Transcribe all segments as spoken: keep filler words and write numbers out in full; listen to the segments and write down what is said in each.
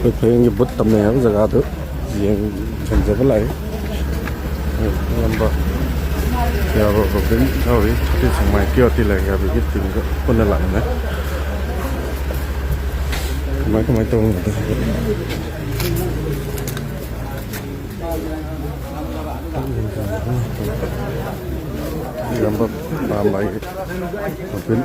ꯑꯩꯈꯣꯏ ꯐꯌꯦꯡꯒꯤ ꯕꯨꯠ ꯇꯝꯅꯩ ꯍꯥꯏꯕ ꯖꯒꯥꯗꯨ ꯌꯦꯡꯁꯤꯟꯖꯕ ꯂꯥꯛꯏ꯫ ꯏꯌꯥꯝꯕ ꯌꯥꯕ ꯔꯣꯕꯤꯟ ꯌꯥꯎꯔꯤ, ꯊꯥꯇꯤ ꯁꯦꯡꯃꯥꯏ ꯀ꯭ꯌꯨ ꯑꯥꯔ ꯇꯤ ꯂꯥꯏꯔꯤꯛ ꯌꯥꯕꯤꯒꯤ ꯇꯤꯝꯒ ꯄꯨꯟꯅ ꯂꯥꯛꯃꯤꯟꯅꯩ꯫ ꯀꯃꯥꯏ ꯀꯃꯥꯏ ꯇꯧꯕꯅꯣ? ꯏꯌꯥꯝꯕ ꯄꯥꯝꯕ ꯑꯩꯒꯤ ꯔꯣꯕꯤꯟ꯫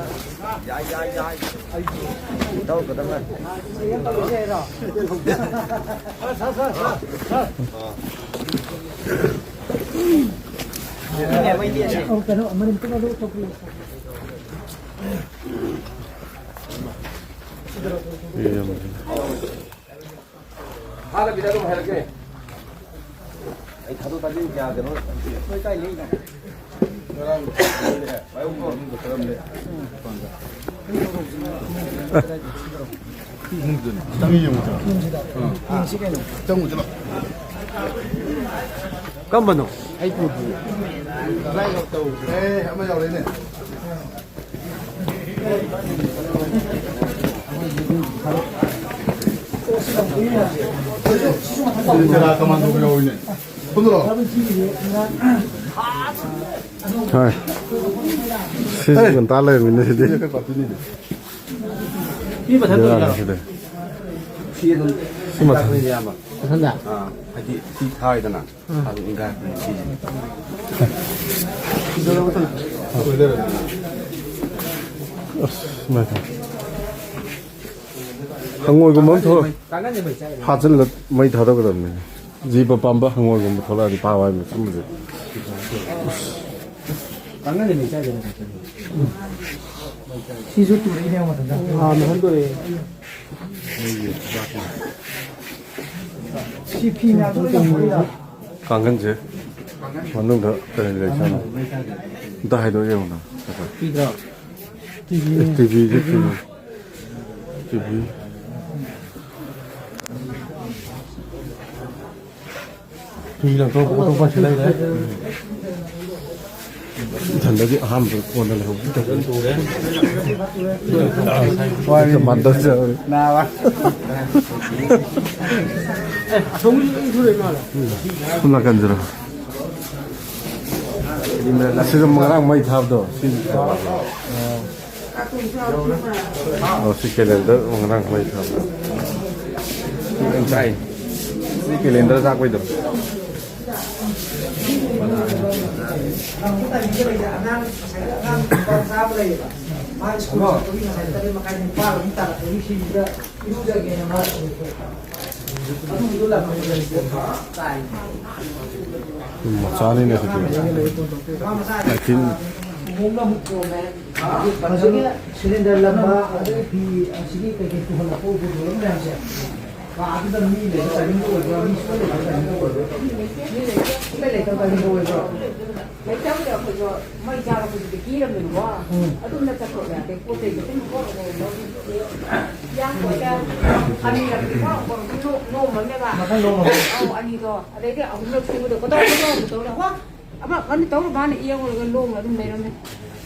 ꯊꯥꯗꯕꯤꯗ ꯑꯗꯨꯝ ꯍꯥꯏꯔꯛꯀꯦ꯫ ꯑꯩ ꯊꯥꯗꯣꯛ ꯊꯥꯖꯤꯟ ꯀꯌꯥ ꯀꯩꯅꯣ ꯂꯣꯏ ꯀꯥꯏ ꯂꯩꯅꯣ? ꯉꯔꯥꯡ ꯄꯥꯏꯍꯧꯕ ꯃꯅꯨꯡꯗ ꯈꯔ ꯑꯃ ꯂꯩ꯫ ꯃꯤ ꯌꯦꯡꯉꯨ ꯆꯠꯂꯣ꯫ ꯆꯪꯉꯨ ꯆꯠꯂꯣ꯫ ꯀꯝꯕꯅꯣ? ꯑꯩ ꯄꯨꯗ꯭ꯔꯤ꯫ ꯑꯦ, ꯑꯃ ꯌꯥꯎꯔꯦꯅꯦ꯫ ꯁꯤꯗꯤ ꯇꯦꯔꯥ ꯀꯃꯥꯟꯗꯣꯒ ꯌꯥꯎꯏꯅꯦ꯫ ꯄꯨꯟꯗ꯭ꯔꯣ? ꯍꯣꯏ꯫ ꯁꯤꯁꯨ ꯉꯟꯇꯥ ꯂꯩꯔꯝꯃꯤꯅꯦ ꯁꯤꯗꯤ꯫ ꯁꯤꯗꯤ ꯑꯩꯈꯣꯏ ꯄꯥꯔꯇꯤꯅꯤꯅꯦ꯫ ꯃꯤ ꯃꯊꯟꯇ ꯕꯦꯔꯥꯅꯤ ꯑꯣꯏꯖꯥꯠꯂꯣ? ꯁꯤꯗꯤ꯫ ꯁꯤ ꯑꯗꯨꯝ ꯁꯤ ꯃꯊꯟ-, ꯏꯌꯥꯝꯕ꯫ ꯃꯊꯟꯇ? ꯑꯥ, ꯍꯥꯏꯗꯤ ꯁꯤ ꯊꯥꯏꯗꯅ꯫ ꯑꯗꯨ ꯏꯟꯒꯥꯏꯔꯛꯄꯅꯦ ꯁꯤꯁꯦ꯫ ꯑꯁ, ꯏꯃꯥꯏ ꯄꯦꯝꯃ꯫ ꯍꯪꯉꯣꯏꯒꯨꯝꯕ ꯑꯃ ꯊꯣꯛ-, ꯀꯥꯡꯒꯟꯁꯦ ꯃꯩ ꯆꯥꯛꯏꯅꯦ꯫ ꯐꯥꯖꯤꯜꯂ ꯃꯩ ꯊꯥꯗꯣꯛꯀꯗꯕꯅꯤꯅꯦ꯫ ꯖꯤꯕ ꯄꯥꯝꯕ ꯍꯪꯉꯣꯏꯒꯨꯝꯕ ꯊꯣꯛꯂꯛꯑꯗꯤ ꯐꯥꯎ ꯍꯥꯏꯕꯅꯤ ꯁꯨꯝꯕꯁꯦ꯫ ꯀꯥꯡꯒꯟꯁꯦ ꯃꯩ ꯆꯥꯛꯏꯅꯦ꯫ ꯁꯤꯁꯨ ꯇꯨꯔꯛꯏꯅꯦ ꯃꯊꯟꯇ꯫ ꯑꯥ, ꯃꯊꯟ ꯇꯨꯔꯛꯑꯦ꯫ ꯁꯤ ꯐꯤ ꯃꯌꯥꯝꯗꯣ ꯂꯣꯏ ꯂꯪꯊꯣꯛꯏꯔ? ꯀꯥꯡꯈꯟꯁꯦ ꯃꯅꯨꯡꯗ ꯀꯔꯤ ꯂꯩꯖꯥꯠꯅꯣ? ꯑꯝꯇ ꯍꯥꯏꯗꯣꯛꯑ ꯌꯦꯡꯉꯨꯅ꯫ ꯐꯤꯗ꯭ꯔꯣ? T V. ꯇꯤ ꯚꯤꯁꯦ ꯇꯤ ꯚꯤ꯫ T V. ꯐꯤ ꯂꯪꯊꯣꯛꯄ ꯈꯣꯠꯇꯣꯛꯄ ꯁꯤ ꯂꯩꯔꯦ꯫ ꯏꯊꯟꯗꯗꯤ ꯑꯍꯥꯟꯕ ꯀꯣꯟꯅ ꯂꯩꯍꯧꯕ ꯇꯧꯕꯅꯤ꯫ ꯃꯥꯟꯗꯕꯁꯨ ꯌꯥꯎꯔꯤ꯫ ꯅꯥꯕ꯫ ꯁꯣꯝ ꯅꯥꯀꯟꯁꯤꯔꯣ? ꯑꯁꯤꯗ ꯉꯔꯥꯡ ꯃꯩ ꯊꯥꯕꯗꯣ ꯁꯤ꯫ ꯑꯣ, ꯁꯤ ꯀꯦꯂꯦꯟꯗꯔ ꯉꯔꯥꯡ ꯃꯩ ꯊꯥꯕꯗꯣ꯫ ꯁꯤ ꯀꯦꯂꯦꯟꯗꯔ ꯆꯥꯛꯄꯩꯗꯣ꯫ ꯃꯆꯥꯅꯤꯅꯦ ꯁꯤꯗꯤ꯫ ꯑꯥꯏꯇꯤꯟ꯫ ꯍꯧꯖꯤꯛꯀꯤ ꯁꯤꯂꯤꯟꯗꯔ ꯂꯝꯕ, ꯑꯗꯩ ꯐꯤ ꯑꯁꯤꯒꯤ ꯀꯩꯀꯩ ꯄꯨꯍꯜꯂꯛꯄ ꯎꯄꯨ ꯊꯧꯔꯝ ꯃꯌꯥꯝꯁꯦ, ꯀꯥꯗꯨꯗ ꯃꯤ ꯂꯩꯕ ꯇꯥꯏꯃꯤꯡꯗ ꯑꯣꯏꯕ꯭ꯔꯥ, ꯃꯤ ꯁꯨꯡꯂꯩ ꯂꯩꯇꯕ ꯇꯥꯏꯃꯤꯡꯗ ꯑꯣꯏꯕ꯭ꯔꯥ? ꯃꯤ ꯂꯩꯇꯕ ꯇꯥꯏꯃꯤꯡꯗ ꯑꯣꯏꯕ꯭ꯔꯥ? ꯂꯩꯇꯕꯗ ꯑꯩꯈꯣꯏꯁꯨ ꯃꯩ ꯆꯥꯕ ꯑꯩꯈꯣꯏꯁꯨ ꯄꯤꯔꯝꯃꯦꯕꯀꯣ꯫ ꯎꯝ꯫ ꯑꯗꯨꯝꯅ ꯆꯠꯊꯣꯛ ꯌꯥꯗꯦ꯫ ꯄꯣꯠ ꯆꯩꯗꯣ ꯑꯗꯨꯝ ꯄꯣꯠ ꯑꯃꯃꯝ ꯂꯧꯔꯤ꯫ ꯏꯌꯥꯝꯕ ꯍꯣꯏꯗ ꯑꯅꯤꯔꯛꯇꯤ ꯄꯣꯠ ꯑꯃꯃꯝ ꯅꯣ-, ꯅꯣꯝꯃꯝꯅꯦꯕ꯫ ꯃꯊꯪ ꯅꯣꯡꯃ꯫ ꯑꯧ, ꯑꯅꯤꯗꯣ꯫ ꯑꯗꯩꯗꯤ ꯑꯍꯨꯝꯂꯛ ꯁꯨꯕꯗꯣ ꯀꯣꯗꯧ ꯀꯣꯗꯧ ꯇꯧꯔꯦ꯫ ꯍꯣ! ꯑꯃ ꯀꯩꯅꯣ ꯇꯧꯔꯨꯕꯅ ꯏꯌꯥꯡ ꯑꯣꯏꯔꯒ ꯂꯣꯡꯉ ꯑꯗꯨꯝ ꯂꯩꯔꯝꯃꯦ꯫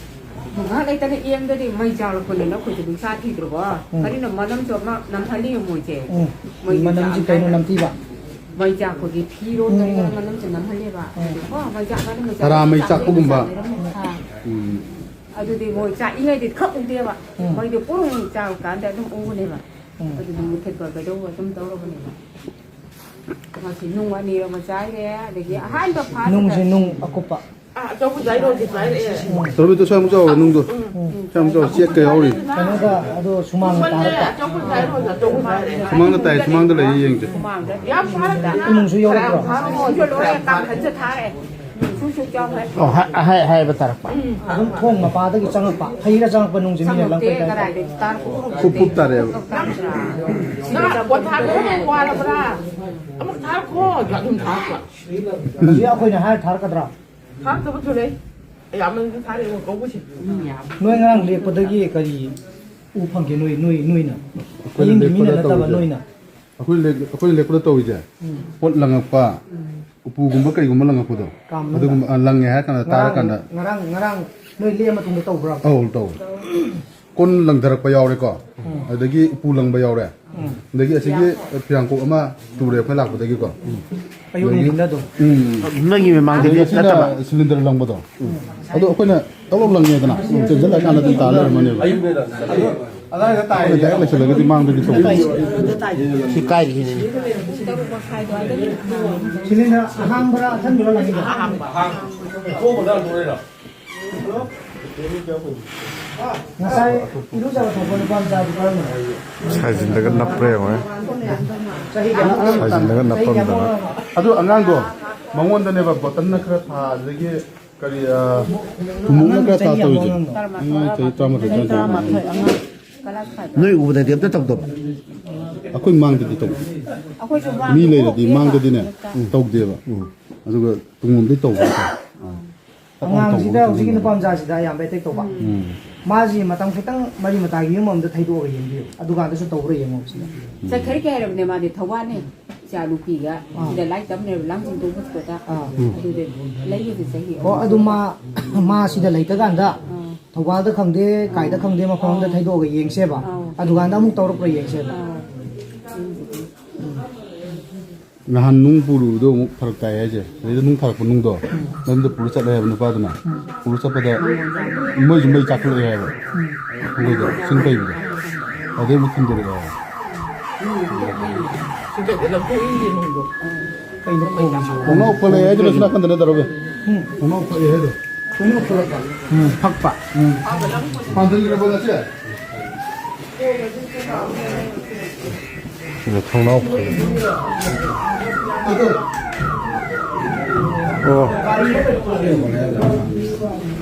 ꯉꯥꯏꯍꯥꯛ ꯂꯩꯇꯅ ꯏꯌꯥꯡꯗꯗꯤ ꯃꯩ ꯆꯥꯛꯂꯛꯄꯅꯤꯅ ꯑꯩꯈꯣꯏꯁꯨ ꯑꯗꯨꯝ ꯁꯥ ꯊꯤꯗ꯭ꯔꯣꯕꯣ꯫ ꯎꯝ꯫ ꯀꯔꯤꯅꯣ ꯃꯅꯝꯁꯨ ꯑꯃ ꯅꯝꯍꯜꯂꯤ ꯃꯣꯏꯁꯦ꯫ ꯎꯝ꯫ ꯃꯣꯏꯒꯤ ꯃꯅꯝꯁꯤ ꯆꯥꯛ ꯀꯩꯅꯣ ꯍꯥꯏꯅ ꯅꯝꯊꯤꯕ? ꯃꯩ ꯆꯥꯛꯄꯒꯤ ꯐꯤꯔꯣꯟ ꯎꯝ, ꯀꯔꯤ ꯀꯔꯥ ꯎꯝ꯫ ꯃꯅꯝꯁꯨ ꯅꯝꯍꯜꯂꯦꯕ꯫ ꯎꯝ꯫ ꯑꯗꯨꯀꯣ ꯃꯩ ꯆꯥꯛꯄ ꯑꯗꯨꯝ ꯃꯩ ꯇꯔꯥ ꯆꯥꯛꯄ ꯃꯩ ꯆꯥꯛꯄꯒꯨꯝꯕ꯫ ꯆꯥꯛ ꯂꯩꯔꯝꯃꯦ꯫ ꯑꯥ꯫ ꯎꯝ꯫ ꯑꯗꯨꯗꯤ ꯃꯣꯏ ꯆꯥꯛꯏꯉꯩꯗꯤ ꯈꯛ ꯎꯗꯦꯕ꯫ ꯎꯝ꯫ ꯃꯩꯗꯣ ꯄꯨꯔꯨꯡ ꯆꯥꯛꯂꯀꯥꯟꯗ ꯑꯗꯨꯝ ꯎꯕꯅꯦꯕ꯫ ꯎꯝ꯫ ꯑꯗꯨꯗꯤ ꯃꯨꯊꯠꯄ ꯀꯩꯗꯧꯕ ꯑꯗꯨꯝ ꯇꯧꯔꯕꯅꯦꯕ꯫ ꯃꯁꯤ ꯅꯨꯡ ꯑꯅꯤꯔꯣꯝ ꯑꯃ ꯆꯥꯏꯔꯦ, ꯑꯗꯒꯤ ꯑꯍꯥꯟꯕ ꯐꯥꯁꯇ ꯅꯨꯡꯁꯦ ꯅꯨꯡ ꯑꯀꯨꯞꯄ꯫ ꯑꯥ, ꯑꯆꯧꯕ ꯆꯥꯏꯔꯣꯁꯦ ꯆꯥꯏꯔꯛꯑꯦ꯫ ꯇꯧꯔꯃꯤꯠꯇꯣ ꯁ꯭ꯋꯥꯏꯃꯨꯛ ꯆꯥꯎꯕ ꯅꯨꯡꯗꯣ꯫ ꯎꯝ꯫ ꯁ꯭ꯋꯥꯏꯃꯨꯛ ꯆꯥꯎꯕ ꯆꯦꯛꯀ ꯌꯥꯎꯔꯤ꯫ ꯀꯩꯅꯣꯗ ꯑꯗꯣ ꯁꯨꯃꯥꯡꯗ ꯁꯨꯃꯥꯡꯗꯅꯦ, ꯇꯥꯔꯛꯄ꯫ ꯑꯆꯧꯕ ꯆꯥꯏꯔꯣꯁꯦ ꯑꯆꯧꯕ ꯆꯥꯏꯔꯦ꯫ ꯁꯨꯃꯥꯡꯗ ꯇꯥꯏ, ꯁꯨꯃꯥꯡꯗ ꯂꯩꯌꯦ, ꯌꯦꯡꯁꯦ꯫ ꯁꯨꯃꯥꯡꯗ꯫ ꯌꯥꯝ ꯐꯥꯔꯛꯇꯅ꯫ ꯏꯃꯨꯡꯁꯨ ꯌꯧꯔꯛꯄ꯭ꯔꯣ? ꯐꯥꯔꯛꯑꯣ꯫ ꯏꯃꯨꯡꯁꯨ ꯂꯣꯏꯔꯦ, ꯀꯥꯡꯈꯟꯁꯨ ꯊꯥꯔꯦ꯫ ꯏꯃꯨꯡꯁꯨ ꯁꯨꯛ ꯆꯥꯎꯈ꯭ꯔꯦ꯫ ꯑꯣ, ꯍꯥꯏ-, ꯍꯥꯏ-, ꯍꯥꯏꯕ ꯇꯥꯔꯛꯄ꯫ ꯎꯝ꯫ ꯑꯗꯨꯝ ꯊꯣꯡ ꯃꯄꯥꯗꯒꯤ ꯆꯪꯉꯛꯄ꯫ ꯍꯩꯔ ꯆꯪꯉꯛꯄ ꯅꯨꯡꯁꯦ ꯃꯤꯅ ꯆꯪꯉꯛꯇꯦ, ꯂꯪꯈꯠ ꯀꯥꯏ꯫ ꯀꯗꯥꯏꯗꯒꯤ ꯇꯥꯔꯛꯄ ꯎꯔꯨꯝ ꯄꯨꯞ ꯄꯨꯞ ꯅꯠꯇꯦ꯫ ꯇꯥꯔꯛꯑꯦꯕ꯫ ꯅꯪ ꯄꯣꯊꯥꯗꯣ ꯋꯥꯔꯕ꯭ꯔꯥ? ꯑꯃꯨꯛ ꯊꯥꯔꯛꯈꯣ꯫ ꯑꯗꯨꯝ ꯊꯥꯔꯛꯄ꯫ ꯍꯧꯖꯤꯛ ꯑꯩꯈꯣꯏꯅ ꯍꯥꯏꯔ ꯊꯥꯔꯛꯀꯗ꯭ꯔꯥ? ꯊꯥꯔꯛꯇꯕꯁꯨ ꯂꯩ꯫ ꯑꯌꯥꯝꯕꯅꯁꯨ ꯊꯥꯔꯛꯑꯦ ꯀꯧꯕꯁꯦ꯫ ꯅꯣꯏ ꯉꯔꯥꯡ ꯂꯦꯛꯄꯗꯒꯤ ꯀꯔꯤ ꯎ ꯐꯪꯒꯦ ꯅꯣꯏ, ꯅꯣꯏ, ꯅꯣꯏꯅ? ꯑꯩꯈꯣꯏꯅ ꯍꯌꯦꯡꯒꯤ ꯃꯤꯅ ꯂꯦꯛꯄꯗ ꯅꯠꯇꯕ ꯇꯧꯔꯤꯁꯦ꯫ ꯅꯣꯏꯅ꯫ ꯑꯩꯈꯣꯏ ꯂꯦꯛ-, ꯑꯩꯈꯣꯏꯅ ꯂꯦꯛꯄꯗ ꯇꯧꯔꯤꯁꯦ꯫ ꯎꯝ꯫ ꯄꯣꯠ ꯂꯪꯉꯛꯄ, ꯎꯝ꯫ ꯎꯄꯨꯒꯨꯝꯕ ꯀꯩꯒꯨꯝꯕ ꯂꯪꯉꯛꯄꯗꯣ? ꯀꯥ ꯃꯅꯨꯡꯗ? ꯑꯗꯨꯒꯨꯝꯕ, ꯑ, ꯂꯪꯉꯦ ꯍꯥꯏꯔ ꯀꯥꯟꯗ, ꯇꯥꯔ ꯉꯔꯥꯡ, ꯀꯥꯟꯗ꯫ ꯉꯔꯥꯡ, ꯉꯔꯥꯡ ꯅꯣꯏ ꯂꯦꯛꯑ ꯃꯇꯨꯡꯗ ꯇꯧꯕ꯭ꯔꯥ? ꯑꯧ, ꯇꯧꯋꯦ꯫ ꯀꯣꯟ ꯂꯪꯊꯔꯛꯄ ꯌꯥꯎꯔꯦꯀꯣ꯫ ꯎꯝ꯫ ꯑꯗꯒꯤ ꯎꯄꯨ ꯂꯪꯕ ꯌꯥꯎꯔꯦ꯫ ꯎꯝ꯫ ꯑꯗꯒꯤ ꯑꯁꯤꯒꯤ ꯐꯤꯔꯥꯡꯀꯣꯛ ꯑꯃ ꯇꯨꯔꯦ ꯑꯩꯈꯣꯏ ꯂꯥꯛꯄꯗꯒꯤꯀꯣ꯫ ꯑꯌꯨꯛ ꯑꯗꯒꯤ ꯅꯨꯡꯊꯤꯟꯗ ꯑꯗꯨꯝ? ꯎꯝ꯫ ꯅꯣꯏꯒꯤ ꯃꯃꯥꯡꯗꯗꯤ ꯑꯗꯒꯤ ꯑꯁꯤꯅ ꯅꯠꯇꯕ? ꯁꯤꯂꯤꯟꯗꯔ ꯂꯪꯕꯗꯣ꯫ ꯎꯝ꯫ ꯑꯗꯣ ꯑꯩꯈꯣꯏꯅ ꯇꯧꯔ ꯂꯪꯉꯦꯗꯅ, ꯆꯦꯟꯁꯤꯜꯂꯀꯥꯟꯗ ꯑꯗꯨꯝ ꯇꯥ ꯂꯩꯔꯝꯃꯅꯦꯕ꯫ ꯑꯗꯨꯗꯥꯏꯗ ꯇꯥꯏ꯫ ꯑꯩꯈꯣꯏꯅ ꯗꯥꯏꯔꯦꯛ ꯂꯩꯁꯤꯜꯂꯒꯗꯤ ꯃꯥꯡꯗꯗꯤ ꯇꯧꯕ꯫ ꯁꯤ ꯀꯥꯏꯔꯤꯁꯤꯅꯦ꯫ ꯁꯤꯂꯤꯟꯗꯔ ꯑꯍꯥꯡꯕꯔꯥ, ꯑꯊꯟꯕꯔꯥ ꯂꯪꯉꯤꯗꯣ? ꯑꯍꯥꯡꯕ꯫ ꯉꯁꯥꯏ ꯏꯔꯨꯖꯕ ꯊꯣꯛꯄ ꯅꯨꯄꯥ ꯃꯆꯥꯗꯨ ꯀꯔꯝꯕꯅꯣ? ꯁꯥꯏꯖꯤꯟꯗꯒ ꯅꯞꯄ꯭ꯔꯥ ꯌꯦꯡꯉꯣꯅꯦ꯫ ꯆꯍꯤ ꯀꯌꯥꯃꯨꯛ? ꯁꯥꯏꯖꯤꯟꯗꯒ ꯆꯍꯤ ꯅꯞꯄꯝꯗꯅ꯫ ꯀꯌꯥꯃꯨꯛ? ꯑꯗꯨ ꯑꯉꯥꯡꯗꯣ ꯃꯉꯣꯟꯗꯅꯦꯕ ꯕꯣꯇꯜꯅ ꯈꯔ ꯊꯥ, ꯑꯗꯒꯤ ꯀꯔꯤ, ꯑ, ꯊꯨꯝꯃꯣꯛꯅ ꯈꯔ ꯊꯥ ꯇꯧꯔꯤꯁꯦ꯫ ꯑꯉꯥꯡ ꯆꯍꯤ ꯇꯔꯥꯃꯥꯊꯣꯏ, ꯇꯔꯥꯃꯥꯊꯣꯏ, ꯇꯔꯥꯃꯥꯊꯣꯏ꯫ ꯅꯣꯏ ꯎꯕꯗꯗꯤ ꯑꯝꯇ ꯇꯧꯗꯕ? ꯑꯩꯈꯣꯏ ꯃꯥꯡꯗꯗꯤ ꯇꯧꯗꯦ꯫ ꯃꯤ ꯂꯩꯔꯗꯤ ꯃꯥꯡꯗꯗꯤꯅꯦ ꯇꯧꯗꯦꯕ꯫ ꯎꯝ꯫ ꯑꯗꯨꯒ ꯇꯨꯡꯂꯣꯝꯗꯩ ꯇꯧꯕ ꯍꯥꯏꯇꯥꯔꯦ꯫ ꯑꯉꯥꯡꯁꯤꯗ, ꯍꯧꯖꯤꯛꯀꯤ ꯅꯨꯄꯥ ꯃꯆꯥꯁꯤꯗ ꯑꯌꯥꯝꯕ ꯑꯦꯇꯦꯛ ꯇꯧꯕ꯫ ꯎꯝ꯫ ꯃꯥꯁꯤ ꯃꯇꯝ ꯈꯤꯇꯪ ꯃꯔꯤ ꯃꯇꯥꯒꯤ ꯌꯨꯝ ꯑꯃꯗ ꯊꯩꯗꯣꯛꯑꯒ ꯌꯦꯡꯕꯤꯌꯨ, ꯑꯗꯨꯀꯥꯟꯗꯁꯨ ꯇꯧꯕ꯭ꯔꯥ ꯌꯦꯡꯉꯣ ꯁꯤꯗ꯫ ꯆꯠꯈ꯭ꯔꯦ ꯀꯩ ꯍꯥꯏꯔꯕꯅꯦ ꯃꯥꯗꯤ ꯊꯧꯕꯥꯜꯅꯦ꯫ ꯏꯆꯥ ꯅꯨꯄꯤꯒ ꯑꯥ꯫ ꯁꯤꯗ ꯂꯥꯏꯔꯤꯛ ꯇꯝꯅꯦꯕ ꯂꯥꯡꯖꯤꯡꯗꯣꯡ ꯍꯣꯁꯄꯤꯇꯥꯜꯗ꯫ ꯑꯥ꯫ ꯑꯗꯨꯗ ꯂꯩꯌꯦꯕ ꯆꯍꯤ ꯑꯣ, ꯑꯍꯨꯝ꯫ ꯑꯗꯨ ꯃꯥ, ꯃꯥ ꯁꯤꯗ ꯂꯩꯇꯀꯥꯟꯗ ꯑꯥ꯫ ꯊꯧꯕꯥꯜꯗ ꯈꯪꯗꯦ, ꯀꯥꯏꯗ ꯈꯪꯗꯦ, ꯃꯐꯝ ꯑꯃꯗ ꯑꯥ꯫ ꯊꯩꯗꯣꯛꯑꯒ ꯌꯦꯡꯁꯦꯕ꯫ ꯑꯥ꯫ ꯑꯗꯨꯀꯥꯟꯗ ꯑꯃꯨꯛ ꯇꯧꯔꯛꯄ꯭ꯔꯥ ꯌꯦꯡꯁꯦꯕ꯫ ꯑꯥ꯫ ꯎꯝ꯫ ꯅꯍꯥꯟ ꯅꯨꯡ ꯄꯨꯔꯨꯕꯗꯣ ꯑꯃꯨꯛ ꯐꯔꯛ ꯇꯥꯏ ꯍꯥꯏꯁꯦ꯫ ꯑꯗꯩꯗ ꯅꯨꯡ ꯊꯥꯔꯛꯄ ꯅꯨꯡꯗꯣ ꯎꯝ꯫ ꯃꯌꯨꯝꯗ ꯄꯨꯔ ꯆꯠꯂꯦ ꯍꯥꯏꯕ ꯅꯨꯄꯥꯗꯨꯅ꯫ ꯎꯝ꯫ ꯄꯨꯔ ꯆꯠꯄꯗ ꯃꯣꯏꯁꯨ ꯃꯩ ꯆꯥꯛꯈꯠꯂꯛꯑꯦ ꯍꯥꯏꯕ꯫ ꯎꯝ꯫ ꯃꯣꯏꯗꯣ ꯁꯤꯡ ꯄꯩꯕꯗꯣ꯫ ꯑꯗꯩ ꯑꯃꯨꯛ ꯊꯤꯟꯗꯣꯔꯛꯑꯦ ꯍꯥꯏꯕ꯫ ꯀꯩꯅꯣ ꯈꯣꯡꯁꯤꯕꯣ? ꯈꯣꯡꯅꯥꯎ ꯐꯛꯂꯛꯑꯦ ꯍꯥꯏꯗꯨꯅ ꯁꯤ ꯅꯥꯀꯟꯗꯅꯦ ꯇꯧꯔꯒꯦ꯫ ꯎꯝ꯫ ꯈꯣꯡꯅꯥꯎ ꯐꯛꯑꯦ ꯍꯥꯏꯗꯣ꯫ ꯈꯣꯡꯅꯥꯎ ꯐꯛꯂꯛꯄ? ꯎꯝ, ꯐꯛꯄ꯫ ꯎꯝ꯫ ꯄꯥꯟꯁꯤꯟꯈ꯭ꯔꯕꯣ ꯉꯁꯤ? ꯁꯤꯗ ꯊꯣꯡꯅꯥꯎ ꯐꯛꯏ꯫ ꯑꯣ꯫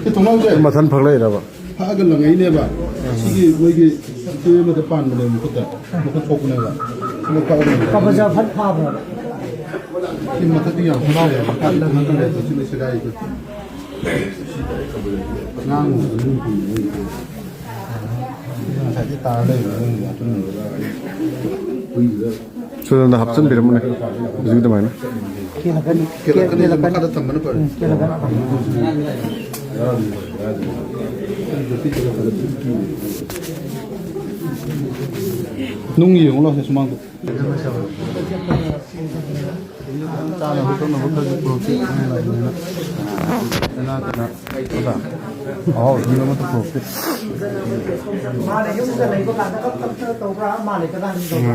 ꯁꯤ ꯊꯣꯡꯅꯥꯎꯁꯦ ꯃꯊꯟ ꯐꯛ ꯂꯩꯔꯕ? ꯐꯛꯑꯒ ꯂꯪꯉꯛꯏꯅꯦꯕ꯫ ꯁꯤꯒꯤ ꯃꯣꯏꯒꯤ ꯏꯆꯦ ꯑꯃꯗ ꯄꯥꯟꯕꯅꯦꯕ ꯃꯈꯨꯠꯇ꯫ ꯃꯈꯨꯠ ꯁꯣꯛꯄꯅꯦꯕ꯫ ꯁꯤꯅ ꯐꯛꯑꯒ ꯂꯪꯉꯛꯏꯅꯦ꯫ ꯀꯕꯖꯥ ꯐꯠ ꯐꯥꯕ꯭ꯔꯕ? ꯁꯤ ꯃꯊꯛꯇ ꯌꯥꯝ ꯐꯠ ꯐꯥꯏꯌꯦꯕ꯫ ꯐꯛ ꯂꯪꯉꯒ ꯂꯩꯕ ꯁꯤꯅ ꯁꯦꯒꯥꯏꯗꯣ꯫ ꯁꯤꯗ ꯍꯥꯞꯆꯤꯟꯕꯤꯔꯝꯃꯨꯅꯦ, ꯍꯧꯖꯤꯛ ꯑꯗꯨꯃꯥꯏꯅ꯫ ꯀꯦꯜꯂꯛꯀꯅꯤ꯫ ꯀꯦꯜꯂꯛꯀꯅꯤ, ꯀꯦꯜꯂꯛꯀꯅꯤ꯫ ꯃꯈꯥꯗ ꯊꯝꯕꯅ ꯐꯔꯦ꯫ ꯎꯝ, ꯀꯦꯜꯂꯛꯀꯅꯤ꯫ ꯅꯨꯡ ꯌꯦꯡꯉꯨ ꯂꯥꯎꯁꯦ ꯁꯨꯃꯥꯡꯗ꯫ ꯆꯥꯅꯕ ꯊꯛꯅꯕ ꯈꯔꯁꯨ ꯄꯨꯔꯛꯀꯦ ꯍꯥꯏꯅ ꯂꯥꯛꯄꯅꯤꯅ꯫ ꯀꯅꯥ ꯀꯅꯥ? ꯑꯣꯖꯥ꯫ ꯑꯍꯥꯎ ꯑꯊꯨꯝ ꯑꯃꯠꯇ ꯄꯨꯔꯛꯇꯦ꯫ ꯃꯥꯅ ꯌꯨꯝꯗ ꯂꯩꯕ ꯀꯥꯟꯗ ꯈꯛ ꯈꯛꯇ ꯇꯧꯕ꯭ꯔꯥ? ꯃꯥ ꯂꯩꯇ꯭ꯔꯀꯥꯟꯗ ꯇꯧꯕ꯭ꯔꯥ?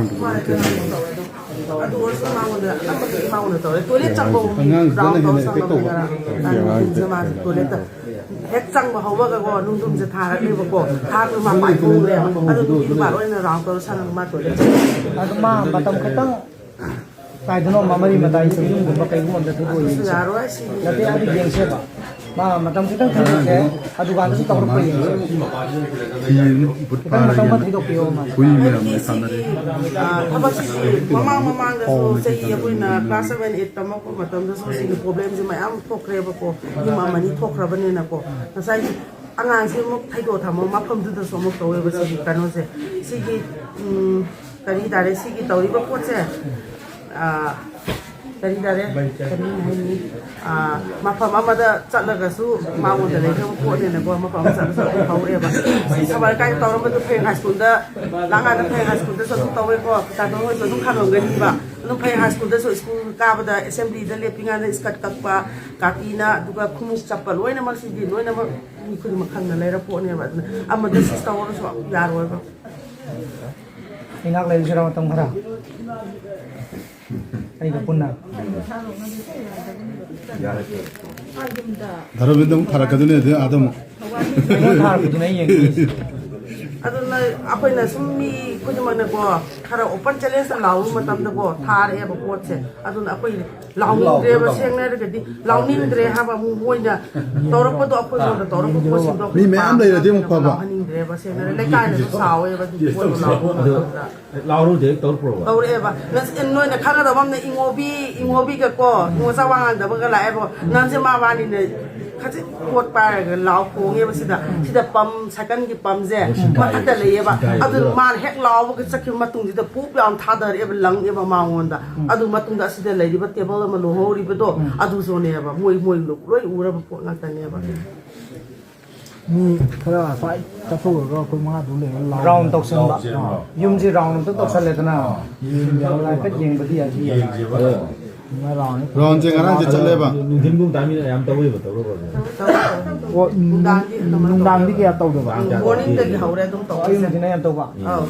ꯑꯗꯨ ꯑꯣꯏꯔꯁꯨ ꯃꯉꯣꯟꯗ ꯑꯅꯝꯕꯗꯤ ꯃꯉꯣꯟꯗ ꯇꯧꯔꯦ꯫ ꯇꯣꯏꯂꯦꯠ ꯆꯪꯕ ꯑꯉꯥꯡꯁꯤꯗꯅ ꯔꯥꯎꯟ ꯍꯦꯟꯅ ꯇꯧꯔ effect ꯆꯪꯉꯝꯃꯦ ꯇꯧꯕ꯫ ꯉꯔꯥꯡ꯫ ꯅꯨꯡꯊꯤꯟꯁꯦ ꯃꯥꯁꯦ ꯇꯣꯏꯂꯦꯠꯇ ꯍꯦꯛ ꯆꯪꯕ ꯍꯧꯕꯒꯀꯣ ꯅꯨꯡꯊꯤꯟꯁꯦ ꯊꯥꯔꯛꯂꯦꯕꯀꯣ꯫ ꯊꯥꯔꯛꯄ ꯃꯥ ꯄꯥꯏꯊꯣꯛꯎꯔꯦ꯫ ꯑꯗꯨ ꯅꯨꯄꯤ ꯅꯨꯄꯥ ꯂꯣꯏꯅ ꯔꯥꯎꯟ ꯇꯧꯔ ꯁꯥꯟꯅꯕ ꯃꯥ ꯇꯣꯏꯂꯦꯠ ꯆꯪꯉꯦ꯫ ꯑꯗꯨ ꯃꯥ ꯃꯇꯝ ꯈꯤꯇꯪ ꯀꯥꯏꯗꯅꯣ ꯃꯔꯤ ꯃꯇꯥꯏ ꯌꯨꯝꯒꯨꯝꯕ ꯀꯩꯒꯨꯝꯕ ꯑꯝꯇ ꯊꯥꯗꯣꯛꯑ ꯑꯗꯨꯁꯨ ꯌꯦꯡꯁꯦ꯫ ꯌꯥꯔꯣꯏ ꯁꯤꯗꯤ꯫ ꯅꯠꯇꯦ, ꯑꯗꯨ ꯌꯦꯡꯁꯦꯕ꯫ ꯃꯥ ꯃꯇꯝ ꯈꯤꯇꯪ ꯊꯤꯟꯗꯣꯛꯁꯦ꯫ ꯑꯗꯨꯀꯥꯟꯗꯁꯨ ꯇꯧꯔꯛꯄ ꯌꯦꯡꯁꯦ꯫ ꯐꯤ ꯑꯃ ꯕꯨꯠ ꯈꯤꯇꯪ ꯃꯇꯝ ꯐꯥꯔꯒ ꯈꯔ ꯊꯤꯗꯣꯛꯄꯤꯌꯣ ꯃꯥ꯫ ꯍꯨꯏ ꯃꯌꯥꯝ ꯍꯥꯏꯕꯗꯤ ꯁꯤꯒꯤ, ꯂꯩꯁꯥꯟꯅꯔꯤ꯫ ꯑ, ꯊꯕꯛꯁꯤꯗꯤ ꯃꯃꯥꯡ ꯃꯃꯥꯡꯗꯁꯨ ꯆꯍꯤ ꯑꯩꯈꯣꯏꯅ ꯀ꯭ꯂꯥꯁ ꯁꯚꯦꯟ ꯑꯩꯠ ꯇꯝꯃꯛꯄ ꯃꯇꯝꯗꯁꯨ ꯁꯤꯒꯤ ꯄ꯭ꯔꯣꯕ꯭ꯂꯦꯝꯁꯦ ꯃꯌꯥꯝ ꯊꯣꯛꯈ꯭ꯔꯦꯕꯀꯣ꯫ ꯌꯨꯝ ꯑꯃꯅꯤ ꯊꯣꯛꯈ꯭ꯔꯕꯅꯤꯅꯀꯣ꯫ ꯉꯁꯥꯏꯒꯤ ꯑꯉꯥꯡꯁꯤ ꯑꯃꯨꯛ ꯊꯩꯗꯣꯛ ꯊꯝꯃ ꯃꯐꯝꯗꯨꯗꯁꯨ ꯑꯃꯨꯛ ꯇꯧꯋꯦꯕ ꯁꯤꯒꯤ ꯀꯩꯅꯣꯁꯦ꯫ ꯁꯤꯒꯤ, ꯎꯝ, ꯀꯔꯤ ꯇꯥꯔꯦ, ꯁꯤꯒꯤ ꯇꯧꯔꯤꯕ ꯄꯣꯠꯁꯦ, ꯑ, ꯀꯔꯤ ꯇꯥꯔꯦ, ꯀꯔꯤ ꯍꯥꯏꯅꯤ, ꯑ, ꯃꯐꯝ ꯑꯃꯗ ꯆꯠꯂꯒꯁꯨ ꯃꯉꯣꯟꯗ ꯂꯩꯈ꯭ꯔꯕ ꯄꯣꯠꯅꯦꯅꯀꯣ, ꯃꯐꯝ ꯑꯃ ꯆꯠꯂꯁꯨ ꯑꯗꯨꯝ ꯍꯧꯔꯛꯑꯦꯕ꯫ ꯁꯤ ꯁꯃꯔ ꯀꯥꯏ ꯇꯧꯔꯝꯕꯗꯨ ꯐꯩ ꯍꯥꯏ ꯁ꯭ꯀꯨꯜꯗ, ꯂꯥꯡꯒꯥꯗ ꯐꯩ ꯍꯥꯏ ꯁ꯭ꯀꯨꯜꯗꯁꯨ ꯑꯗꯨꯝ ꯇꯧꯋꯦꯀꯣ, ꯇꯥꯇꯣꯟ ꯍꯣꯏꯁꯨ ꯑꯗꯨꯝ ꯈꯪꯉꯝꯒꯅꯤꯕ꯫ ꯑꯗꯨꯝ ꯐꯩ ꯍꯥꯏ ꯁ꯭ꯀꯨꯜꯗꯁꯨ ꯁ꯭ꯀꯨꯜ ꯀꯥꯕꯗ ꯑꯦꯁꯦꯝꯕ꯭ꯂꯤꯗ ꯂꯦꯞꯄꯤꯉꯩꯗ ꯁ꯭ꯀꯔꯠ ꯀꯛꯄ, ꯀꯥꯇꯤꯅ, ꯑꯗꯨꯒ ꯈꯣꯡꯎꯞ ꯆꯞꯄ ꯂꯣꯏꯅꯃꯛꯁꯤꯗꯤ ꯂꯣꯏꯅꯃꯛ ꯃꯤ ꯈꯨꯗꯤꯡꯃꯛ ꯈꯪꯅ ꯂꯩꯔ ꯄꯣꯠꯅꯦꯕ꯫ ꯑꯗꯨꯅ ꯑꯃꯗ ꯁꯤꯁ ꯇꯧꯔꯁꯨ ꯌꯥꯔꯣꯏꯕ꯫ ꯑꯩ ꯉꯥꯏꯍꯥꯛ ꯂꯩꯔꯨꯁꯤꯔꯣ ꯃꯇꯝ ꯈꯔ? ꯑꯩꯒ ꯄꯨꯟꯅ꯫ ꯙꯔꯃꯦꯟꯗ ꯑꯃꯨꯛ ꯊꯥꯔꯛꯀꯗꯣꯏꯅꯦ ꯑꯗꯨ ꯑꯥꯗ ꯑꯃꯨꯛ꯫ ꯑꯩꯉꯣꯟꯗ ꯊꯥꯔꯛꯄꯗꯨꯅꯦ ꯑꯩ ꯌꯦꯡꯅꯤꯡꯉꯤꯁꯦ꯫ ꯑꯗꯨꯅ ꯑꯩꯈꯣꯏꯅ ꯁꯨꯝ ꯃꯤ ꯈꯨꯗꯤꯡꯃꯛꯅꯀꯣ ꯈꯔ open challenge ꯂꯥꯎꯕ ꯃꯇꯝꯗꯀꯣ ꯊꯥꯔꯛꯑꯦꯕ ꯄꯣꯠꯁꯦ꯫ ꯑꯗꯨꯅ ꯑꯩꯈꯣꯏ ꯂꯥꯎꯅꯤꯡꯗ꯭ꯔꯦꯕ, ꯁꯦꯡꯅ ꯍꯥꯏꯔꯒꯗꯤ ꯂꯥꯎꯅꯤꯡꯗ꯭ꯔꯦ ꯍꯥꯏꯕ꯫ ꯑꯃꯨꯛ ꯃꯣꯏꯅ ꯇꯧꯔꯛꯄꯗꯣ, ꯑꯩꯈꯣꯏꯉꯣꯟꯗ ꯇꯧꯔꯛꯄ ꯄꯣꯠꯁꯤꯡꯗꯣ ꯑꯩꯈꯣꯏ ꯃꯤ ꯃꯌꯥꯝ ꯄꯥꯝꯗꯕꯅꯤꯅ ꯂꯩꯔꯗꯤ ꯑꯃꯨꯛ ꯐꯕ꯫ ꯂꯥꯎꯍꯟꯅꯤꯡꯗ꯭ꯔꯦꯕ꯫ ꯁꯦꯡꯅ ꯍꯥꯏꯔꯒ ꯂꯩꯀꯥꯏꯅꯁꯨ ꯁꯥꯎꯋꯦꯕ ꯑꯗꯨꯒꯤ ꯄꯣꯠꯇꯣ ꯂꯥꯎꯕ ꯃꯇꯝꯗ꯫ ꯂꯥꯎꯔꯨꯗꯦ, ꯇꯧꯔꯛꯄ꯭ꯔꯣꯕ? ꯇꯧꯔꯛꯑꯦꯕ꯫ ꯅꯁ-, ꯅꯣꯏꯅ ꯈꯪꯒꯗꯕ ꯑꯃꯅ ꯏꯉꯣꯕꯤ, ꯏꯉꯣꯕꯤꯒꯀꯣ, ꯏꯉꯣꯆꯥ ꯋꯥ ꯉꯥꯡꯗꯕꯒ ꯂꯥꯛꯑꯦꯕ꯫ ꯅꯪꯁꯦ ꯃꯥꯕꯥꯅꯤꯅ ꯈꯖꯤꯛ ꯄꯣꯠ ꯄꯥꯏꯔꯒ ꯂꯥꯎ ꯈꯣꯡꯉꯦꯕ ꯁꯤꯗ꯫ ꯁꯤꯗ ꯄꯝ, ꯁꯥꯏꯀꯜꯒꯤ ꯄꯝꯁꯦ ꯃꯊꯛꯇ ꯂꯩꯌꯦꯕ꯫ ꯑꯗꯨ ꯃꯥꯅ ꯍꯦꯛ ꯂꯥꯎꯕꯒ ꯆꯠꯈꯤꯕ ꯃꯇꯨꯡꯁꯤꯗ ꯄꯨꯞ ꯌꯥꯝ ꯊꯥꯗꯔꯛꯑꯦꯕ, ꯂꯪꯉꯦꯕ ꯃꯉꯣꯟꯗ꯫ ꯎꯝ꯫ ꯑꯗꯨ ꯃꯇꯨꯡꯗ ꯑꯁꯤꯗ ꯂꯩꯔꯤꯕ ꯇꯦꯕꯜ ꯑꯃ ꯂꯣꯡꯍꯧꯔꯤꯕꯗꯣ, ꯎꯝ꯫ ꯑꯗꯨꯁꯨꯅꯦꯕ, ꯃꯣꯏ, ꯃꯣꯏ ꯂꯣꯏ ꯎꯔꯕ ꯄꯣꯠ ꯉꯥꯛꯇꯅꯦꯕ꯫ ꯃꯤ ꯈꯔ ꯁ꯭ꯋꯥꯏ ꯆꯠꯊꯣꯛꯎꯔꯒ ꯑꯩꯈꯣꯏ ꯃꯉꯥꯗꯨ ꯂꯩꯔꯒ ꯂꯥꯎ-, ꯔꯥꯎꯟ ꯇꯧꯁꯟꯕ꯫ ꯂꯥꯎ ꯆꯦꯟꯕ꯫ ꯌꯨꯝꯁꯤ ꯔꯥꯎꯟ ꯑꯝꯇ ꯇꯧꯁꯜꯂꯦꯗꯅ꯫ ꯑꯥ꯫ ꯌꯦꯡꯁꯦ, ꯍꯥꯏꯐꯦꯠ ꯌꯦꯡꯕꯗꯤ ꯌꯥꯏ꯫ ꯌꯦꯡꯁꯦꯕ꯫ ꯑꯗꯣ ꯃꯥ ꯔꯥꯎꯟ ꯔꯥꯎꯟꯁꯦ ꯉꯔꯥꯡꯁꯦ ꯑꯗꯣ ꯆꯠꯂꯦꯕ꯫ ꯅꯨꯡꯊꯤꯟ ꯄꯨꯡ ꯇꯥꯃꯤꯗ ꯌꯥꯝ ꯇꯧꯋꯦꯕ, ꯇꯧꯔꯕ꯭ꯔꯣ? ꯑꯣ, ꯅꯨꯡꯗꯥꯡꯗꯤ ꯑꯗꯨꯝ ꯅꯨꯡꯗꯥꯡꯗꯤ ꯀꯌꯥ ꯇꯧꯗꯕ? ꯎꯝ, ꯃꯣꯔꯅꯤꯡꯗꯒꯤ ꯍꯧꯔꯦ ꯑꯗꯨꯝ ꯇꯧꯕꯁꯦ꯫ ꯑꯌꯨꯛꯁꯤꯅ ꯌꯥꯝ ꯇꯧꯕ? ꯑꯧ꯫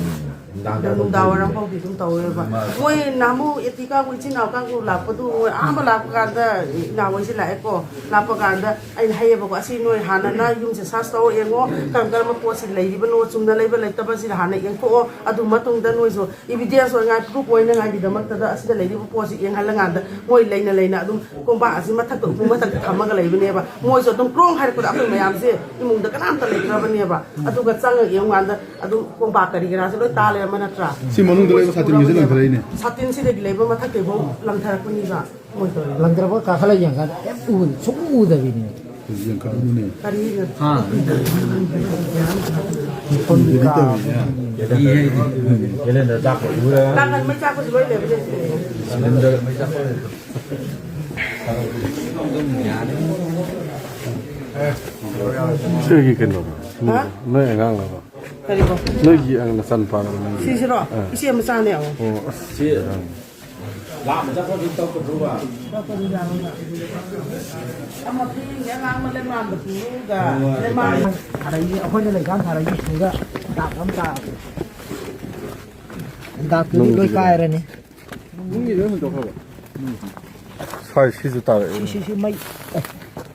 ꯅꯨꯡꯗꯥꯡꯗ ꯑꯗꯨꯝ ꯅꯨꯡꯗꯥꯡ ꯋꯥꯏꯔꯝ ꯐꯥꯎꯗꯤ ꯑꯗꯨꯝ ꯇꯧꯋꯦꯕ꯫ ꯃꯥ ꯃꯣꯏ ꯅꯍꯥꯟꯃꯨꯛ ꯑꯦꯇꯤꯀꯥꯕꯨ ꯏꯆꯤꯟ ꯏꯅꯥꯎ ꯀꯥꯡꯕꯨ ꯂꯥꯛꯄꯗꯨ, ꯃꯣꯏ ꯑꯍꯥꯟꯕ ꯂꯥꯛꯄ ꯀꯥꯟꯗ ꯏꯅꯥꯎ ꯍꯣꯏꯁꯦ ꯂꯥꯛꯑꯦꯀꯣ꯫ ꯂꯥꯛꯄ ꯀꯥꯟꯗ ꯑꯩꯅ ꯍꯥꯏꯌꯦꯕꯀꯣ, "ꯑꯁꯤ ꯅꯣꯏ ꯍꯥꯟꯅꯅ ꯌꯨꯝꯁꯦ ꯁꯥꯔꯆ ꯇꯧꯔ ꯌꯦꯡꯉꯣ, ꯀꯔꯝ ꯀꯔꯝꯕ ꯄꯣꯠꯁꯤ ꯂꯩꯔꯤꯕꯅꯣ, ꯆꯨꯝꯅ ꯂꯩꯕ ꯂꯩꯇꯕꯁꯤꯗ ꯍꯥꯟꯅ ꯌꯦꯡꯊꯣꯛꯑꯣ, ꯑꯗꯨ ꯃꯇꯨꯡꯗ ꯅꯣꯏꯁꯨ ꯏꯕꯤꯗꯦꯟꯁ ꯑꯣꯏꯅꯉꯥꯏ, ꯄ꯭ꯔꯨꯐ ꯑꯣꯏꯅꯉꯥꯏꯒꯤꯗꯃꯛꯇꯗ ꯑꯁꯤꯗ ꯂꯩꯔꯤꯕ ꯄꯣꯠꯁꯤ ꯌꯦꯡꯍꯜꯂꯀꯥꯟꯗ ꯃꯣꯏ ꯂꯩꯅ ꯂꯩꯅ ꯑꯗꯨꯝ ꯀꯣꯝꯄꯥꯛ ꯑꯁꯤ ꯃꯊꯛꯇ, ꯎꯄꯨ ꯃꯊꯛꯇ ꯊꯝꯃꯒ ꯂꯩꯕꯅꯦꯕ꯫ ꯃꯣꯏꯁꯨ ꯑꯗꯨꯝ ꯀ꯭ꯔꯣꯡ ꯍꯥꯏꯔꯛꯄꯗ ꯑꯩꯈꯣꯏ ꯃꯌꯥꯝꯁꯦ ꯏꯃꯨꯡꯗ ꯀꯅꯥꯝꯇ ꯂꯩꯇ꯭ꯔꯕꯅꯦꯕ꯫ ꯑꯗꯨꯒ ꯆꯪꯉꯒ ꯌꯦꯡꯉꯨꯀꯥꯟꯗ ꯑꯗꯨꯝ ꯀꯣꯝꯄꯥꯛ ꯀꯔꯤ ꯀꯔꯥꯁꯦ ꯂꯣꯏ ꯇꯥ ꯂꯩꯔꯝꯕ ꯅꯠꯇ꯭ꯔꯥ? ꯁꯤ ꯃꯅꯨꯡꯗ ꯂꯩꯕ ꯁꯥꯇꯤꯟꯒꯤꯁꯨ ꯂꯪꯊꯔꯛꯏꯅꯦ꯫ ꯁꯥꯇꯤꯟꯁꯤꯗꯒꯤ ꯂꯩꯕ ꯃꯊꯛꯇꯩꯐꯥꯎ ꯂꯪꯊꯔꯛꯄꯅꯤꯕ꯫ ꯃꯣꯏ ꯇꯧꯔꯤꯗꯣ꯫ ꯂꯪꯊꯔꯛꯄ ꯀꯥꯈꯠꯂ ꯌꯦꯡꯀꯥꯟꯗ ꯀꯩꯝ ꯎꯗꯦ, ꯁꯨꯡꯎ ꯎꯗꯕꯤꯅꯦ꯫ ꯌꯦꯡꯈꯠꯂꯨꯅꯦ꯫ ꯀꯔꯤꯅꯣ? ꯍꯥ? ꯃꯐꯝꯗꯤ ꯀꯥ-, ꯀꯦꯂꯦꯟꯗꯔ ꯆꯥꯛꯄ ꯎꯔꯦ꯫ ꯀꯥꯡꯈꯟ ꯃꯩ ꯆꯥꯛꯄꯁꯨ ꯂꯣꯏ ꯂꯩꯕꯅꯦ꯫ ꯁꯤꯂꯤꯟꯗꯔ꯫ ꯁꯤꯒꯤ ꯀꯩꯅꯣꯗꯣ? ꯍꯥ? ꯅꯣꯏ ꯑꯉꯥꯡꯂꯕ? ꯀꯔꯤꯕꯣ? ꯅꯣꯏꯒꯤ ꯑꯉꯥꯡ ꯅꯆꯥꯅꯨꯄꯥꯔꯣ ꯅꯪꯒꯤ? ꯁꯤꯁꯤꯔꯣ? ꯑꯥ꯫ ꯏꯆꯦ ꯃꯆꯥꯅꯦ, ꯑꯧ꯫ ꯑꯣ, ꯑꯁ꯫ ꯁꯤ ꯂꯥꯞꯅ ꯆꯠꯄ ꯑꯗꯨꯝ ꯇꯧꯒꯗ꯭ꯔꯣꯕ? ꯑꯃ ꯐꯤꯒꯤ ꯑꯉꯥꯡ ꯑꯃ ꯂꯩꯃꯥꯟꯗ ꯄꯨꯔꯒ, ꯂꯩꯃꯥꯟ ꯊꯥꯔꯛꯏꯅꯦ, ꯑꯩꯈꯣꯏꯅ ꯂꯩꯀꯥꯟ ꯊꯥꯔꯛꯏꯅꯦ, ꯁꯤꯗ ꯗꯥꯛ ꯑꯃ ꯇꯥꯕꯅꯦ꯫ ꯗꯥꯛꯇꯨꯗꯤ ꯂꯣꯏ ꯅꯨꯡꯒꯤꯗꯨꯔꯣ? ꯀꯥꯏꯔꯅꯤ꯫ ꯅꯨꯡꯒꯤꯗꯨ ꯑꯗꯨꯝ ꯇꯧꯈ꯭ꯔꯕ? ꯁ꯭ꯋꯥꯏ ꯁꯤꯁꯨ ꯇꯥꯔꯛꯏ꯫ ꯁꯤ, ꯁꯤ, ꯁꯤ ꯃꯩ꯫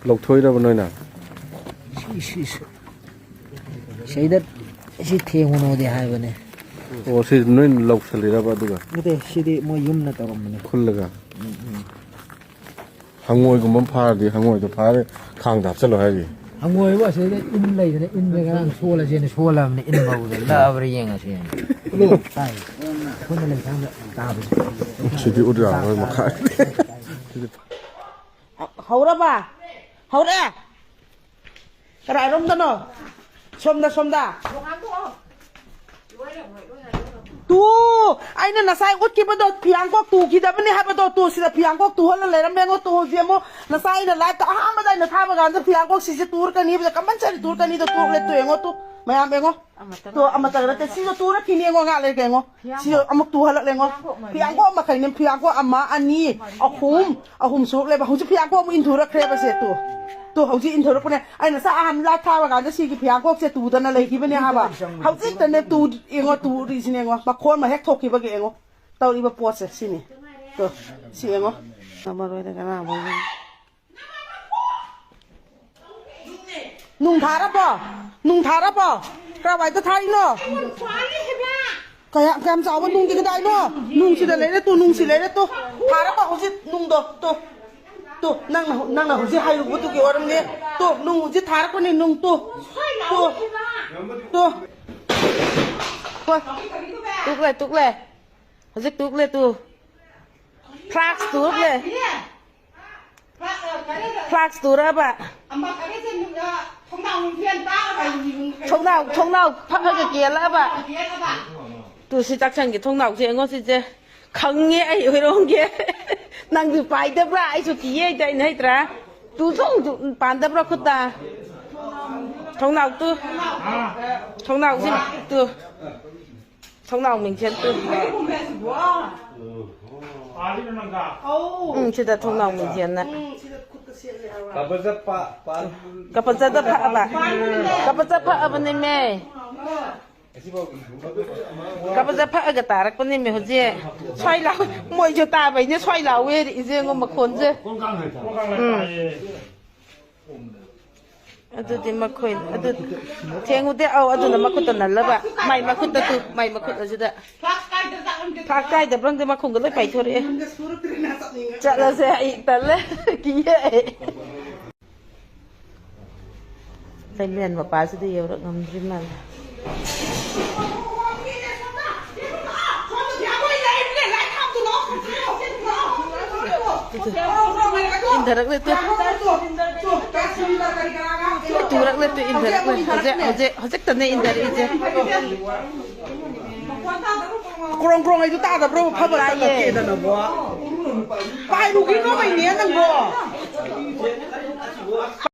ꯂꯧꯊꯣꯛꯏꯔꯕ ꯅꯣꯏꯅ? ꯁꯤ, ꯁꯤ, ꯁꯤ꯫ ꯁꯤꯗ ꯁꯤ ꯊꯦꯡꯉꯨꯅꯣꯗꯤ ꯍꯥꯏꯕꯅꯦ꯫ ꯑꯣ, ꯁꯤ ꯅꯣꯏ ꯂꯧꯁꯜꯂꯤꯔꯕ ꯑꯗꯨꯒ? ꯅꯠꯇꯦ, ꯁꯤꯗꯤ ꯃꯣꯏ ꯌꯨꯝꯅ ꯇꯧꯔꯝꯕꯅꯦ꯫ ꯈꯨꯜꯂꯒ? ꯎꯝ, ꯎꯝ꯫ ꯍꯪꯉꯣꯏꯒꯨꯝꯕ ꯑꯃ ꯐꯥꯔꯗꯤ ꯍꯪꯉꯣꯏꯗꯣ ꯐꯥꯔꯦ ꯈꯥꯡꯗ ꯍꯥꯞꯆꯜꯂꯣ ꯍꯥꯏꯔꯤ꯫ ꯍꯪꯉꯣꯏꯕꯨ ꯑꯁꯤꯗ ꯏꯟ ꯂꯩꯗꯅ ꯏꯟꯗ ꯉꯔꯥꯡ ꯁꯣꯜꯂꯁꯦꯅ ꯁꯣꯜꯂꯕꯅꯦ, ꯏꯟ ꯐꯥꯎꯕꯗ ꯂꯛꯑꯕ꯭ꯔꯥ ꯌꯦꯡꯉꯁꯦꯅ꯫ ꯇꯥꯏ꯫ ꯑꯩꯈꯣꯏꯅ ꯂꯩꯀꯥꯟꯗ ꯇꯥꯕꯁꯦ꯫ ꯁꯤꯗꯤ ꯎꯠ ꯌꯥꯔꯣꯏ ꯃꯈꯥ꯫ ꯍꯧꯔꯕ? ꯍꯧꯔꯦ? ꯀꯔꯥꯏꯔꯣꯝꯗꯅꯣ? ꯁꯣꯝꯗ, ꯁꯣꯝꯗ꯫ ꯇꯨ, ꯑꯩꯅ ꯉꯁꯥꯏ ꯎꯠꯈꯤꯕꯗꯣ, ꯐꯤꯌꯥꯡꯀꯣꯛ ꯇꯨꯈꯤꯗꯕꯅꯤ ꯍꯥꯏꯕꯗꯣ, ꯇꯨ, ꯁꯤꯗ ꯐꯤꯌꯥꯡꯀꯣꯛ ꯇꯨꯍꯜꯂ ꯂꯩꯔꯝꯃꯦ꯫ ꯌꯦꯡꯉꯣ, ꯇꯨ, ꯍꯧꯖꯤꯛ ꯑꯃꯨꯛ ꯉꯁꯥꯏ ꯑꯩꯅ ꯂꯥꯏꯐꯇ ꯑꯍꯥꯟꯕꯗ ꯑꯩꯅ ꯊꯥꯕ ꯀꯥꯟꯗ ꯐꯤꯌꯥꯡꯀꯣꯛ ꯁꯤꯁꯦ ꯇꯨꯔꯛꯀꯅꯤ ꯍꯥꯏꯕꯗ, ꯀꯝꯄꯜꯁꯔꯤ ꯇꯨꯔꯛꯀꯅꯤꯗꯣ, ꯇꯨꯔꯛꯂꯦ꯫ ꯇꯨ ꯌꯦꯡꯉꯣ, ꯇꯨ, ꯃꯌꯥꯝ ꯌꯦꯡꯉꯣ꯫ ꯇꯨ, ꯑꯃꯇꯪ ꯅꯠꯇꯦ, ꯁꯤꯁꯨ ꯇꯨꯔꯛꯈꯤꯅꯤ꯫ ꯌꯦꯡꯉꯣ, ꯉꯥꯏꯍꯥꯛ ꯂꯩꯔꯒ ꯌꯦꯡꯉꯣ꯫ ꯁꯤꯁꯨ ꯑꯃꯨꯛ ꯇꯨꯍꯜꯂꯛꯂꯦ꯫ ꯌꯦꯡꯉꯣ, ꯐꯤꯌꯥꯡꯀꯣꯛ ꯑꯃꯈꯛꯅꯦ, ꯐꯤꯌꯥꯡꯀꯣꯛ ꯑꯃ, ꯑꯅꯤ, ꯑꯍꯨꯝ, ꯑꯍꯨꯝ ꯁꯨꯔꯛꯂꯦꯕ꯫ ꯍꯧꯖꯤꯛ ꯐꯤꯌꯥꯡꯀꯣꯛ ꯑꯃꯨꯛ ꯏꯟꯊꯣꯔꯛꯈ꯭ꯔꯦꯕ ꯁꯦ꯫ ꯇꯨ, ꯇꯨ, ꯍꯧꯖꯤꯛ ꯏꯟꯊꯣꯔꯛꯄꯅꯦ꯫ ꯑꯩꯅ ꯉꯁꯥꯏ ꯑꯍꯥꯟꯕ ꯂꯥꯏꯐ ꯊꯥꯕ ꯀꯥꯟꯗ ꯁꯤꯒꯤ ꯐꯤꯌꯥꯡꯀꯣꯛꯁꯦ ꯇꯨꯗꯅ ꯂꯩꯈꯤꯕꯅꯦ ꯍꯥꯏꯕ꯫ ꯍꯧꯖꯤꯛꯇꯅꯦ ꯇꯨ, ꯌꯦꯡꯉꯣ, ꯇꯨꯔꯤꯁꯤꯅꯦ꯫ ꯌꯦꯡꯉꯣ, ꯃꯈꯣꯟ ꯑꯃ ꯍꯦꯛ ꯊꯣꯛꯈꯤꯕꯒꯤ꯫ ꯌꯦꯡꯉꯣ, ꯇꯧꯔꯤꯕ ꯄꯣꯠꯁꯦ ꯁꯤꯅꯤ꯫ ꯇꯣ, ꯁꯤ ꯌꯦꯡꯉꯣ꯫ ꯃꯔꯣꯏꯗ ꯀꯅꯥ ꯑꯃꯨꯛ ꯅꯨꯡ ꯊꯥꯔꯕꯣ? ꯅꯨꯡ ꯊꯥꯔꯕꯣ? ꯀꯔꯥꯏꯋꯥꯏꯗ ꯊꯥꯔꯤꯅꯣ? ꯀꯌꯥ-, ꯀꯌꯥꯝ ꯆꯥꯎꯕ ꯅꯨꯡꯗꯤ ꯀꯗꯥꯏꯅꯣ? ꯅꯨꯡꯁꯤꯗ ꯂꯩꯔꯦ ꯇꯨ, ꯅꯨꯡꯁꯤ ꯂꯩꯔꯦ ꯇꯨ꯫ ꯊꯥꯔꯕꯣ ꯍꯧꯖꯤꯛ ꯅꯨꯡꯗꯣ? ꯇꯨ, ꯇꯨ, ꯅꯪꯅ, ꯅꯪꯅ ꯍꯧꯖꯤꯛ ꯍꯥꯏꯔꯨꯕꯗꯨꯒꯤ ꯑꯣꯏꯔꯝꯅꯤ꯫ ꯇꯨ, ꯅꯨꯡ ꯍꯧꯖꯤꯛ ꯊꯥꯔꯛꯄꯅꯤ, ꯅꯨꯡ ꯇꯨ꯫ Two, two. ꯇꯨ꯫ ꯇꯨꯛꯂꯦ, ꯇꯨꯛꯂꯦ꯫ ꯍꯧꯖꯤꯛ ꯇꯨꯛꯂꯦ ꯇꯨ꯫ ꯐ꯭ꯂꯥꯛꯁ ꯇꯨꯛꯂꯦ꯫ ꯐ꯭ꯂꯥꯛꯁ ꯇꯨꯔꯕ? ꯊꯣꯡꯅꯥꯎ, ꯊꯣꯡꯅꯥꯎ ꯐꯛꯑꯒ ꯀꯦꯜꯂꯛꯑꯕ? ꯇꯨ, ꯁꯤ ꯆꯥꯛꯁꯪꯒꯤ ꯊꯣꯡꯅꯥꯎꯁꯦ ꯌꯦꯡꯉꯣ ꯁꯤꯁꯦ꯫ ꯈꯪꯉꯦ ꯑꯩ ꯍꯣꯏꯔꯣꯡꯒꯦ꯫ ꯅꯪꯁꯨ ꯄꯥꯏꯗꯕ꯭ꯔꯥ? ꯑꯩꯁꯨ ꯀꯤꯌꯦ, ꯑꯩꯗꯤ ꯑꯩꯅ ꯍꯩꯇ꯭ꯔꯥ? ꯇꯨ ꯊꯣꯡ-, ꯇꯨ ꯄꯥꯟꯗꯕ꯭ꯔꯥ ꯈꯨꯠꯇ? ꯊꯣꯡꯅꯥꯎ ꯇꯨ꯫ ꯊꯣꯡꯅꯥꯎꯁꯤ ꯇꯨ꯫ ꯊꯣꯡꯅꯥꯎ ꯃꯤꯡꯁꯦꯟ ꯇꯨ꯫ ꯎꯝ, ꯁꯤꯗ ꯊꯣꯡꯅꯥꯎ ꯃꯤꯡꯁꯦꯟꯅ꯫ ꯀꯄꯜ ꯆꯠꯄ, ꯄꯥꯟ-, ꯀꯄꯜ ꯆꯠꯄ ꯐꯛꯑꯕ? ꯀꯄꯜ ꯆꯠꯄ ꯐꯛꯑꯕꯅꯦꯃꯦ꯫ ꯀꯄꯜ ꯆꯠꯄ ꯐꯛꯑꯒ ꯇꯥꯔꯛꯄꯅꯦꯃꯦ ꯍꯧꯖꯤꯛ꯫ ꯁ꯭ꯋꯥꯏ ꯂꯥꯎ-, ꯃꯣꯏꯁꯨ ꯇꯥꯕꯩꯅꯦ ꯁ꯭ꯋꯥꯏ ꯂꯥꯎꯋꯦ ꯏꯆꯦꯉꯣ ꯃꯈꯣꯟꯁꯦ꯫ ꯎꯝ꯫ ꯑꯗꯨꯗꯤ ꯃꯈꯣꯏ ꯑꯗꯨ ꯊꯦꯡꯉꯨꯗꯦ꯫ ꯑꯧ, ꯑꯗꯨꯅ ꯃꯈꯨꯠꯇ ꯅꯜꯂꯕ꯫ ꯃꯥꯏ ꯃꯈꯨꯠꯇ ꯇꯨ, ꯃꯥꯏ ꯃꯈꯨꯠ ꯑꯁꯤꯗ꯫ ꯐ꯭ꯂꯥꯛꯁ ꯀꯥꯏꯗꯕ꯭ꯔꯥ ꯈꯪꯗꯦ, ꯃꯈꯣꯡꯒ ꯂꯣꯏ ꯄꯥꯏꯊꯣꯔꯛꯑꯦ꯫ ꯆꯠꯂꯁꯦ, ꯑꯩ ꯇꯜꯂꯦ꯫ ꯀꯤꯌꯦ ꯑꯩ꯫ ꯂꯩꯃꯔꯦꯟ ꯃꯄꯥꯁꯤꯗꯤ ꯌꯧꯔꯛ ꯉꯝꯗ꯭ꯔꯤ ꯃꯥꯜꯂꯦ꯫ ꯏꯟꯊꯔꯛꯂꯦ ꯇꯨ꯫ ꯇꯨ, ꯇꯨꯔꯛꯂꯦ ꯇꯨ, ꯏꯟꯊꯔꯛꯂꯦ꯫ ꯍꯧꯖꯤꯛ, ꯍꯧꯖꯤꯛ, ꯍꯧꯖꯤꯛꯇꯅꯦ ꯏꯟꯊꯔꯛꯏꯁꯦ꯫ ꯀ꯭ꯔꯣꯡ ꯀ꯭ꯔꯣꯡ ꯍꯥꯏꯗꯨ ꯇꯥꯗꯕ꯭ꯔꯣ? ꯐꯕ ꯇꯥꯏꯌꯦ꯫ ꯇꯜꯂꯛꯀꯦꯗꯅꯕꯣ꯫ ꯄꯥꯏꯔꯨꯈꯤꯅꯣ ꯃꯩꯅꯦ ꯅꯪꯕꯣ꯫